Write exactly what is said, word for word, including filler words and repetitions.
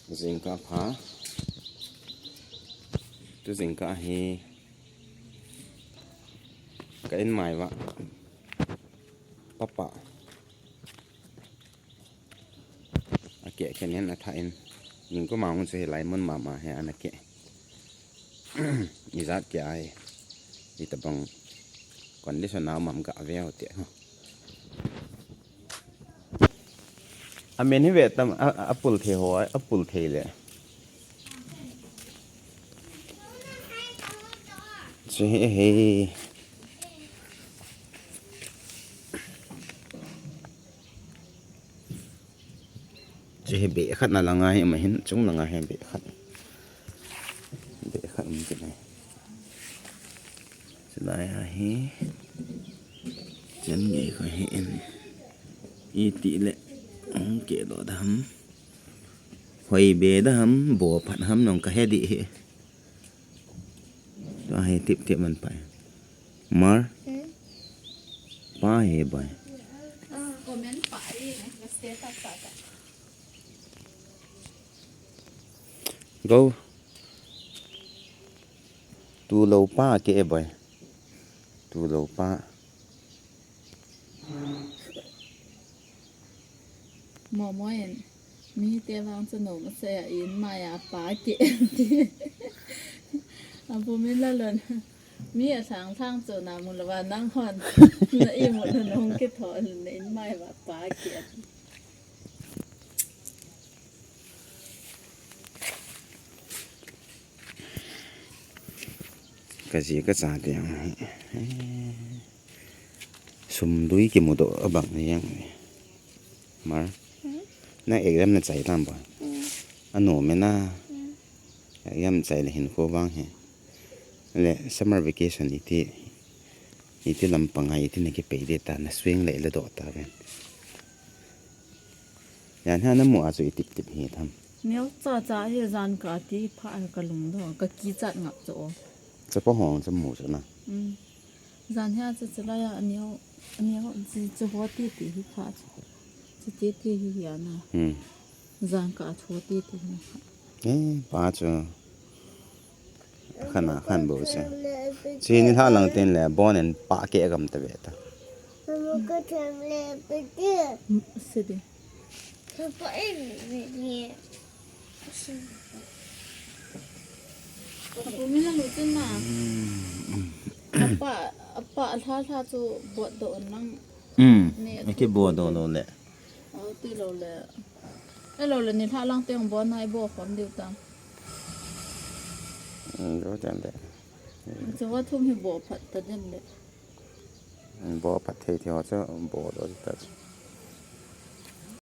Jingkah pha. Tu jingkah hi ka in mai uva papa akeh khen in, athah in. Ningkum a hung chu hilai mun mama hi ana keh. Ijat keh ahi. Itabang condition a um am gah ve u te. Amen hi ve tam, a, a pul thei ho, a pul thei le. Che he he. Che he, beh khat na langa hi ma hin, chung langa hi beh khat. Beh khat um kit nai. Chulai a hi. Chen ngei kho hi in. Iti le. Hung keh doh dam. Hoi be dam, bo phat ham nong ka he di hi. Tua hi tip tip man pai. Mar. Hmm? Pa hi bai. Ah, comment pa hi, na status pa ta. Go. Tu lo pa ke e bai. Tu lo pa. Momo in, mite vang chu nom ase a, in mai a pa ke ti. Abu min la lon. Mi a sang sang chu na mu lo va nang hon. Na i mu lo nong ke tho na in mai va pa ke. Ka ji ka cha te ang hi. Sum dui kimu doh a bang ni yang. Mar. Hmm? Na exam na chai tam ba? Hmm. Ano me na. Hmm. Exam chai le hin kho bang he. Le summer vacation iti, iti lampang a iti na kipei de ta, na swing le le doh ta ven. Jan ha na mu a chu i tip tip hi tham. Neo cha cha hi jan ka ti pha ka lung doh, ka kichat ngap cho. Chapa hong cha mu cha na. Hmm. Jan hi a chu chulai a neo, neo ji chu ho ti ti hi pha chu. Chu ti ti hi hi a na. Hmm. Jan ka chu ti ti hi pha. Eh, pa chu. Khan a khan bo chu. Chi ni lha lang tin le bon in pa ke gam ta ve ta. Hmm, se de. Apu mi na lu chun na. Apa, apa lha lha chu bot doh lang. Hmm. Ni a ki bot doh lo le. Oh, ti lo le. E lo le ni lha lang teng bot nai bot khom diu tam. Hmm, jo tan de. Chu va thum hi bot phat ta den le. Hmm, bot phat thei thei ho chu bot doh ta.